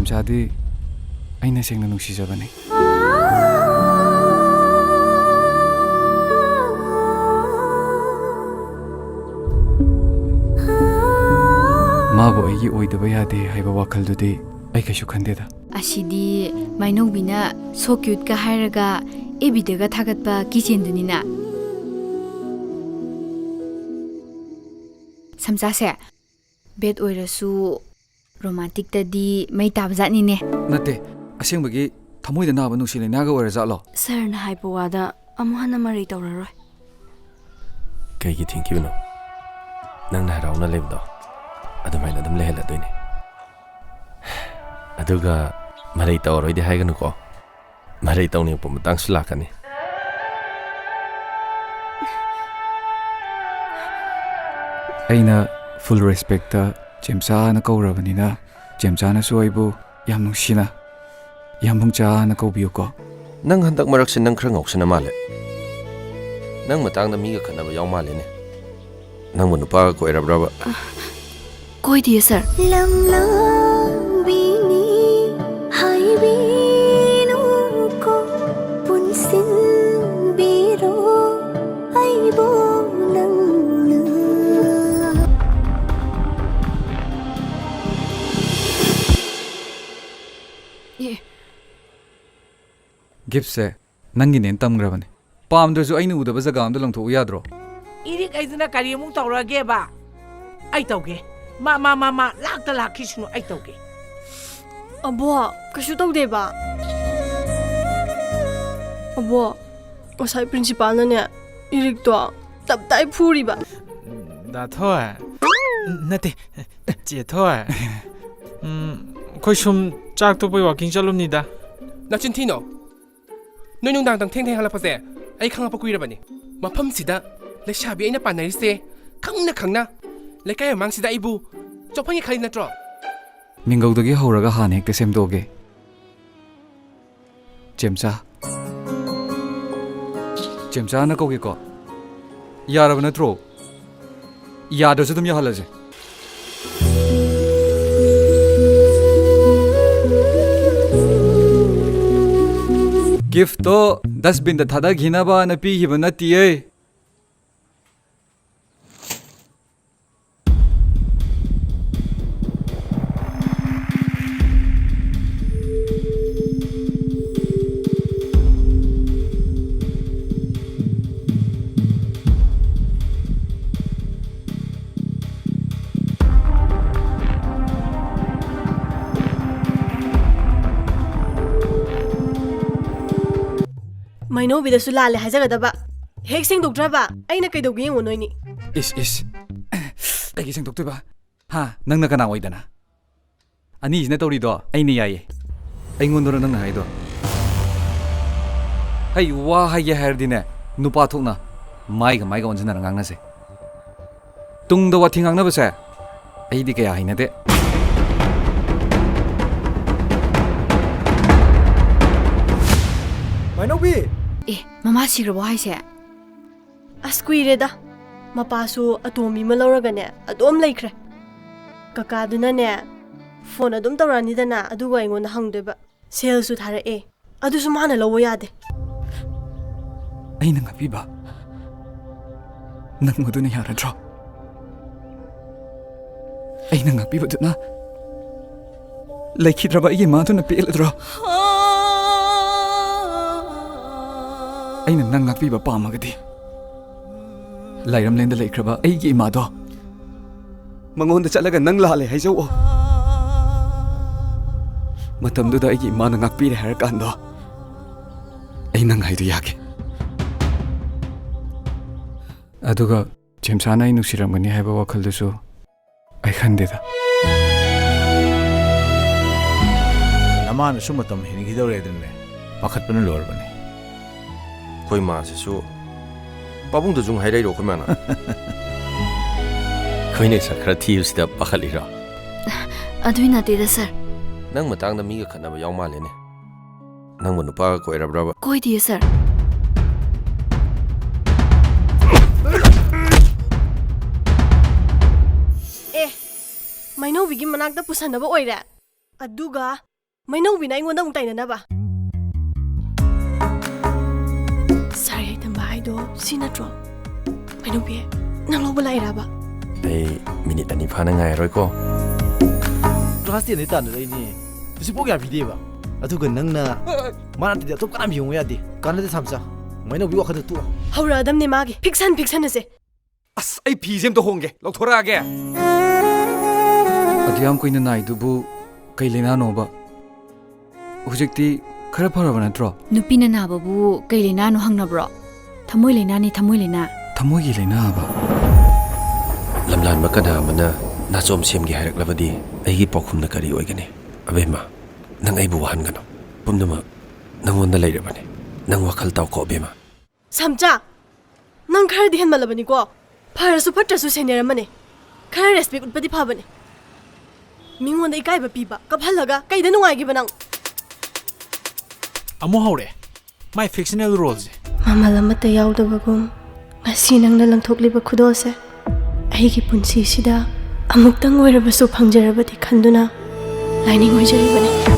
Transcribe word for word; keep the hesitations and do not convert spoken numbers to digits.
ꯆꯥꯗꯤ ꯑꯩꯅ ꯁꯦꯡꯅ ꯅꯨꯡꯁꯤꯖꯕꯅꯤ꯫ ꯃꯥꯕꯨ ꯑꯩꯒꯤ ꯑꯣꯏꯗꯕ ꯌꯥꯗꯦ ꯍꯥꯏꯕ ꯋꯥꯈꯜꯗꯨꯗꯤ ꯑꯩ ꯀꯩꯁꯨ ꯈꯟꯗꯦꯗ꯫ ꯑꯁꯤꯗꯤ ꯃꯥꯏꯅꯧꯕꯤꯅ so cute ꯀ ꯍꯥꯏꯔꯒ F B ꯗꯒ ꯊꯥꯒꯠꯄ keychain ꯗꯨꯅꯤꯅ꯫ ꯁꯝꯆꯥꯁꯦ, bad ꯑꯣꯏꯔꯁꯨ romantic ꯇꯗꯤ ꯃꯩ ꯇꯥꯕ ꯖꯥꯠꯅꯤꯅꯦ꯫ ꯅꯠꯇꯦ, ꯑꯁꯦꯡꯕꯒꯤ ꯊꯃꯣꯏꯗ ꯅꯥꯕ ꯅꯨꯡꯁꯤ ꯂꯩꯅꯥꯒ ꯑꯣꯏꯔꯖꯥꯠꯂꯣ? Sir ꯅ ꯍꯥꯏꯕ ꯋꯥꯗ ꯑꯃꯨꯛ ꯍꯟꯅ ꯃꯔꯩ ꯇꯧꯔꯔꯣꯏ꯫ ꯀꯩꯒꯤ ꯊꯦꯡꯈꯤꯕꯅꯣ? ꯅꯪꯅ ꯍꯔꯥꯎꯅ ꯂꯩꯕꯗꯣ ꯑꯗꯨꯃꯥꯏꯅ ꯑꯗꯨꯝ ꯂꯩꯍꯜꯂꯗꯣꯏꯅꯦ꯫ ꯑꯗꯨꯒ ꯃꯔꯩ ꯇꯧꯔꯔꯣꯏꯗꯤ ꯍꯥꯏꯒꯅꯨꯀꯣ꯫ ꯃꯔꯩ ꯇꯧꯅꯤꯡꯉꯛꯄ ꯃꯇꯥꯡꯁꯨ ꯂꯥꯛꯀꯅꯤ꯫ ꯑꯩꯅ full respect ꯇ ꯆꯦꯝꯆꯥꯅ ꯀꯧꯔꯕꯅꯤꯅ, ꯆꯦꯝꯆꯥꯅꯁꯨ ꯑꯩꯕꯨ ꯌꯥꯝ ꯅꯨꯡꯁꯤꯅ ꯌꯥꯝꯕꯨꯡꯆꯥꯅ ꯀꯧꯕꯤꯌꯨꯀꯣ꯫ ꯅꯪ ꯍꯟꯗꯛ ꯃꯔꯛꯁꯦ ꯅꯪ ꯈꯔ ꯉꯥꯎꯁꯟꯅ ꯃꯥꯜꯂꯦ꯫ ꯅꯪ ꯃꯇꯥꯡꯗ ꯃꯤꯒ ꯈꯠꯅꯕ ꯌꯥꯎ ꯃꯥꯜꯂꯦꯅꯦ꯫ ꯅꯪꯕꯨ ꯅꯨꯄꯥꯒ ꯀꯣꯏꯔꯕ꯭ꯔꯕ? ꯀꯣꯏꯗꯤꯌꯦ, sir꯫ ꯂꯝꯂꯥꯡꯕꯤꯅꯤ ꯍꯥꯏꯕꯤꯅꯨꯀꯣ, ꯄꯨꯟꯁꯤꯟꯕꯤꯔꯣ ꯑꯩꯕꯨ ꯅꯪꯅ꯫ ꯑꯦ꯫ Gift ꯁꯦ ꯅꯪꯒꯤꯅꯦꯅ ꯇꯝꯈ꯭ꯔꯕꯅꯦ꯫ ꯄꯥꯝꯗ꯭ꯔꯁꯨ ꯑꯩꯅ ꯎꯗꯕ ꯖꯒꯥ ꯑꯝꯗ ꯂꯪꯊꯣꯛꯎ ꯌꯥꯗ꯭ꯔꯣ? ꯏꯔꯤꯛ ꯑꯩꯗꯨꯅ ꯀꯔꯤ ꯑꯃꯨꯛ ꯇꯧꯔꯒꯦꯕ? ꯑꯩ ꯇꯧꯒꯦ꯫ ꯃꯥ, ꯃꯥ, ꯃꯥ, ꯃꯥ, ꯂꯥꯛꯇ ꯂꯥꯛꯈꯤꯁꯅꯨ, ꯑꯩ ꯇꯧꯒꯦ꯫ ꯑꯕꯣ, ꯀꯩꯁꯨ ꯇꯧꯗꯦꯕ꯫ ꯑꯕꯣ, ꯉꯁꯥꯏ principal ꯅꯅꯦ, ꯏꯔꯤꯛꯇꯣ ꯇꯞꯇꯥꯏ ꯐꯨꯔꯤꯕ꯫ ꯗꯥ ꯊꯣꯏ, ꯅꯠꯇꯦ, ꯆꯦ ꯊꯣꯏ꯫ ꯎꯝ, ꯑꯩꯈꯣꯏ ꯁꯨꯝ ꯆꯥꯛ ꯇꯣꯛꯄꯩ walking ꯆꯠꯂꯨꯝꯅꯤꯗ꯫ ꯅꯆꯤꯟ ꯊꯤꯅꯣ꯫ ꯅꯣꯏ ꯅꯨꯡꯗꯥꯡꯗꯪ ꯊꯦꯡ ꯊꯦꯡ ꯍꯜꯂꯛꯄꯁꯦ ꯑꯩ ꯈꯪꯉꯛꯄ ꯀꯨꯏꯔꯕꯅꯤ꯫ ꯃꯐꯝꯁꯤꯗ ꯂꯩꯁꯥꯕꯤ ꯑꯩꯅ ꯄꯥꯟꯅꯔꯤꯁꯦ ꯈꯪꯅ ꯈꯪꯅ ꯂꯩꯀꯥꯏ ꯃꯃꯥꯡꯁꯤꯗ ꯑꯩꯕꯨ ꯆꯣꯞꯍꯟꯒꯦ ꯈꯜꯂꯤ ꯅꯠꯇ꯭ꯔꯣ? ꯃꯤꯡꯒꯧꯗꯒꯤ ꯍꯧꯔꯒ ꯍꯥꯟꯅ ꯍꯦꯛꯇ ꯁꯦꯝꯗꯣꯛꯑꯒꯦ꯫ ꯆꯦꯝꯆꯥ꯫ ꯆꯦꯝꯆꯥꯅ ꯀꯧꯒꯦꯀꯣ꯫ ꯌꯥꯔꯕ ꯅꯠꯇ꯭ꯔꯣ? ꯌꯥꯗ꯭ꯔꯁꯨ ꯑꯗꯨꯝ ꯌꯥꯍꯜꯂꯁꯦ꯫ ꯒꯤꯐꯇꯣ ꯗꯁꯕꯤꯟꯗ ꯊꯥꯗꯈꯤꯅꯕꯅ ꯄꯤꯈꯤꯕ ꯅꯠꯇꯤꯌꯦ꯫ ꯃꯩꯅꯧꯕꯤꯗꯁꯨ ꯂꯥꯜꯂꯦ ꯍꯥꯏꯖꯒꯗꯕ꯫ ꯍꯦꯛ ꯁꯦꯡꯗꯣꯛꯇ꯭ꯔꯕ ꯑꯩꯅ ꯀꯩꯗꯧꯒꯦ ꯌꯦꯡꯉꯣ ꯅꯣꯏꯅꯤ꯫ ꯏꯁ, ꯏꯁ꯫ ꯀꯩꯒꯤ ꯁꯦꯡꯗꯣꯛꯇꯣꯏꯕ? ꯍꯥ? ꯅꯪꯅ ꯀꯅꯥ ꯑꯣꯏꯗꯅ? ꯑꯅꯤꯁꯤꯅ ꯇꯧꯔꯤꯗꯣ ꯑꯩꯅ ꯌꯥꯏꯌꯦ꯫ ꯑꯩꯉꯣꯟꯗꯔꯣ ꯅꯪꯅ ꯍꯥꯏꯗꯣ? ꯍꯩ, ꯋꯥ ꯍꯥꯏꯒꯦ ꯍꯥꯏꯔꯗꯤꯅꯦ, ꯅꯨꯄꯥ ꯊꯣꯛꯅ ꯃꯥꯏꯒ ꯃꯥꯏꯒ ꯑꯣꯟꯁꯤꯟꯅꯔ ꯉꯥꯡꯅꯁꯦ꯫ ꯇꯨꯡꯗ ꯋꯥꯊꯤ ꯉꯥꯡꯅꯕꯁꯦ ꯑꯩꯗꯤ ꯀꯌꯥ ꯍꯩꯅꯗꯦ꯫ ꯃꯥꯏꯅꯧꯕꯤ! ꯑꯦ, ꯃꯃꯥ ꯁꯤꯈ꯭ꯔꯕꯣ ꯍꯥꯏꯁꯦ? ꯑꯁ, ꯀꯨꯏꯔꯦꯗ꯫ ꯃꯄꯥꯁꯨ ꯑꯇꯣꯝꯕꯤ ꯑꯃ ꯂꯧꯔꯒꯅꯦ ꯑꯗꯨꯝ ꯂꯩꯈ꯭ꯔꯦ꯫ ꯀꯀꯥꯗꯨꯅꯅꯦ ꯐꯣꯟ ꯑꯗꯨꯝ ꯇꯧꯔꯛꯑꯅꯤꯗꯅ, ꯑꯗꯨꯒ ꯑꯩꯉꯣꯟꯗ ꯍꯪꯗꯣꯏꯕ꯫ ꯁꯦꯜꯁꯨ ꯊꯥꯔꯛꯑꯦ, ꯑꯗꯨꯁꯨ ꯃꯥꯅ ꯂꯧꯕ ꯌꯥꯗꯦ꯫ ꯑꯩꯅ ꯉꯥꯛꯄꯤꯕ ꯅꯪ ꯃꯗꯨꯅ ꯌꯥꯔꯗ꯭ꯔꯣ? ꯑꯩꯅ ꯉꯥꯛꯄꯤꯕꯗꯨꯅ ꯂꯩꯈꯤꯗ꯭ꯔꯕ ꯑꯩꯒꯤ ꯏꯃꯥꯗꯨꯅ ꯄꯦꯜꯂꯗ꯭ꯔꯣ? ꯑꯩꯅ ꯅꯪ ꯉꯥꯛꯄꯤꯕ ꯄꯥꯝꯃꯒꯗꯤ, ꯂꯥꯏꯔꯝꯂꯦꯟꯗ ꯂꯩꯈ꯭ꯔꯕ ꯑꯩꯒꯤ ꯏꯃꯥꯗꯣ ꯃꯉꯣꯟꯗ ꯆꯠꯂꯒ ꯅꯪ ꯂꯥꯜꯂꯦ ꯍꯥꯏꯖꯧꯑꯣ꯫ ꯃꯇꯝꯗꯨꯗ ꯑꯩꯒꯤ ꯏꯃꯥꯅ ꯉꯥꯛꯄꯤꯔꯦ ꯍꯥꯏꯔꯀꯥꯟꯗꯣ, ꯑꯩ ꯅꯪ ꯍꯥꯏꯗꯣ ꯌꯥꯒꯦ꯫ ꯑꯗꯨꯒ ꯖꯦꯝꯁꯥꯅ ꯑꯩ ꯅꯨꯡꯁꯤꯔꯝꯒꯅꯤ ꯍꯥꯏꯕ ꯋꯥꯈꯜꯗꯨꯁꯨ ꯑꯩ ꯈꯟꯗꯦꯗ꯫ ꯅꯃꯥꯅꯁꯨ ꯃꯇꯝ ꯍꯦꯟꯈꯤꯗꯧꯔꯦ ꯑꯗꯨꯅꯦ ꯄꯥꯈꯠꯄꯅ ꯂꯣꯏꯔꯕꯅꯦ꯫ ꯑꯩꯈꯣꯏ ꯃꯥꯁꯤꯁꯨ ꯄꯥꯕꯨꯡꯗꯁꯨ ꯑꯃꯨꯛ ꯍꯥꯏꯔꯛꯏꯔꯣ ꯑꯩꯈꯣꯏ ꯃꯥꯅ? ꯑꯩꯈꯣꯏꯅ ꯁꯛ ꯈꯔ ꯊꯤꯕꯁꯤꯗ ꯄꯥꯈꯠꯂꯤꯔꯣ? ꯑꯗꯨꯏ ꯅꯠꯇꯦꯗ, ꯁꯥꯔ꯫ ꯅꯪ ꯃꯇꯥꯡꯗ ꯃꯤꯒ ꯈꯠꯅꯕ ꯌꯥꯎ ꯃꯥꯜꯂꯦꯅꯦ꯫ ꯅꯪꯕꯨ ꯅꯨꯄꯥꯒ ꯀꯣꯏꯔꯕ꯭ꯔꯕ? ꯀꯣꯏꯗꯤꯌꯦ, ꯁꯥꯔ꯫ ꯑꯦ, ꯃꯩꯅꯧꯕꯤꯒꯤ ꯃꯅꯥꯛꯇ ꯄꯨꯁꯟꯅꯕ ꯑꯣꯏꯔꯦ꯫ ꯑꯗꯨꯒ ꯃꯩꯅꯧꯕꯤꯅ ꯑꯩꯉꯣꯟꯗ ꯑꯃꯨꯛ ꯇꯥꯏꯅꯅꯕ꯫ ꯑꯗꯣ ꯁꯤ ꯅꯠꯇ꯭ꯔꯣ? ꯃꯩꯅꯧꯕꯤ, ꯅꯪ ꯂꯧꯕ ꯂꯥꯛꯏꯔꯕ? ꯑꯩ ꯃꯤꯅꯤꯠ ꯑꯅꯤ ꯐꯥꯅ ꯉꯥꯏꯔꯣꯏꯀꯣ꯫ ꯀ꯭ꯂꯥꯁ ꯇꯦꯟꯗꯩ ꯇꯥꯟꯅꯔꯛꯏꯅꯦ꯫ ꯍꯧꯖꯤꯛꯐꯥꯎ ꯀꯌꯥ ꯄꯤꯗꯦꯕ? ꯑꯗꯨꯒ ꯅꯪꯅ ꯃꯥ ꯅꯠꯇꯗꯤ ꯑꯇꯣꯞꯄ ꯀꯅꯥꯝ ꯌꯦꯡꯉꯨ ꯌꯥꯗꯦ꯫ ꯀꯥꯟꯅꯗꯦ ꯁꯥꯝꯆꯥ꯫ ꯃꯩꯅꯧꯕꯤ ꯋꯥꯈꯜꯗ ꯇꯣꯛꯑꯣ꯫ ꯍꯧꯔꯛꯑꯗꯝꯅꯦ ꯃꯥꯒꯤ꯫ ꯐꯤꯛꯁꯟ, ꯐꯤꯛꯁꯟ ꯑꯁꯦ꯫ ꯑꯁ, ꯑꯩ ꯐꯤꯁꯦ ꯑꯝꯇ ꯍꯣꯡꯒꯦ꯫ ꯂꯧꯊꯣꯔꯛꯑꯒꯦ꯫ ꯑꯗꯨ ꯌꯥꯝ ꯀꯨꯏꯅ ꯅꯥꯏꯗꯨꯕꯨ ꯀꯩ ꯂꯩꯅꯥꯅꯣꯕ? ꯍꯧꯖꯤꯛꯇꯤ ꯈꯔ ꯐꯔꯕ ꯅꯠꯇ꯭ꯔꯣ? ꯅꯨꯄꯤꯅ ꯅꯥꯕꯕꯨ ꯀꯩ ꯂꯩꯅꯥꯅꯣ ꯍꯪꯅꯕ꯭ꯔꯣ? ꯊꯃꯣꯏ ꯂꯩꯅꯥꯅꯤ, ꯊꯃꯣꯏ ꯂꯩꯅꯥ꯫ ꯊꯃꯣꯏꯒꯤ ꯂꯩꯅꯥ ꯍꯥꯏꯕ? ꯂꯝꯂꯥꯟꯕ ꯀꯅꯥ ꯑꯃꯅ ꯅꯥꯆꯣꯝ ꯁꯦꯝꯒꯦ ꯍꯥꯏꯔꯛꯂꯕꯗꯤ ꯑꯩꯒꯤ ꯄꯥꯎꯈꯨꯝꯅ ꯀꯔꯤ ꯑꯣꯏꯒꯅꯤ? ꯑꯕꯦꯝꯃ, ꯅꯪ ꯑꯩꯕꯨ ꯋꯥꯍꯟꯒꯅꯨ꯫ ꯄꯨꯝꯅꯃꯛ ꯅꯪꯉꯣꯟꯗ ꯂꯩꯔꯕꯅꯤ꯫ ꯅꯪ ꯋꯥꯈꯜ ꯇꯥꯎꯀꯣ, ꯑꯕꯦꯝꯃ꯫ ꯁꯥꯝꯆꯥ, ꯅꯪ ꯈꯔꯗꯤ ꯍꯦꯟꯃꯜꯂꯕꯅꯤꯀꯣ꯫ ꯐꯔꯁꯨ ꯐꯠꯇ꯭ꯔꯁꯨ senior ꯑꯃꯅꯦ꯫ ꯈꯔ respect ꯎꯠꯄꯗꯤ ꯐꯕꯅꯦ꯫ ꯃꯤꯉꯣꯟꯗ ꯏꯀꯥꯏꯕ ꯄꯤꯕ, ꯀꯞꯍꯜꯂꯒ ꯀꯩꯗ ꯅꯨꯡꯉꯥꯏꯒꯦꯕ ꯅꯪ? ꯑꯃꯨꯛ ꯍꯧꯔꯦ ꯃꯥꯏ fictional roleꯁꯦ꯫ ꯃꯃꯜ ꯑꯃꯠꯇ ꯌꯥꯎꯗꯕꯒꯨꯝ ꯉꯁꯤ ꯅꯪꯅ ꯂꯪꯊꯣꯛꯂꯤꯕ ꯈꯨꯗꯣꯜꯁꯦ ꯑꯩꯒꯤ ꯄꯨꯟꯁꯤꯁꯤꯗ ꯑꯃꯨꯛꯇꯪ ꯑꯣꯏꯔꯕꯁꯨ ꯐꯪꯖꯔꯕꯗꯤ ꯈꯟꯗꯨꯅ ꯂꯥꯏꯅꯤꯡ ꯑꯣꯏꯖꯔꯤꯕꯅꯤ꯫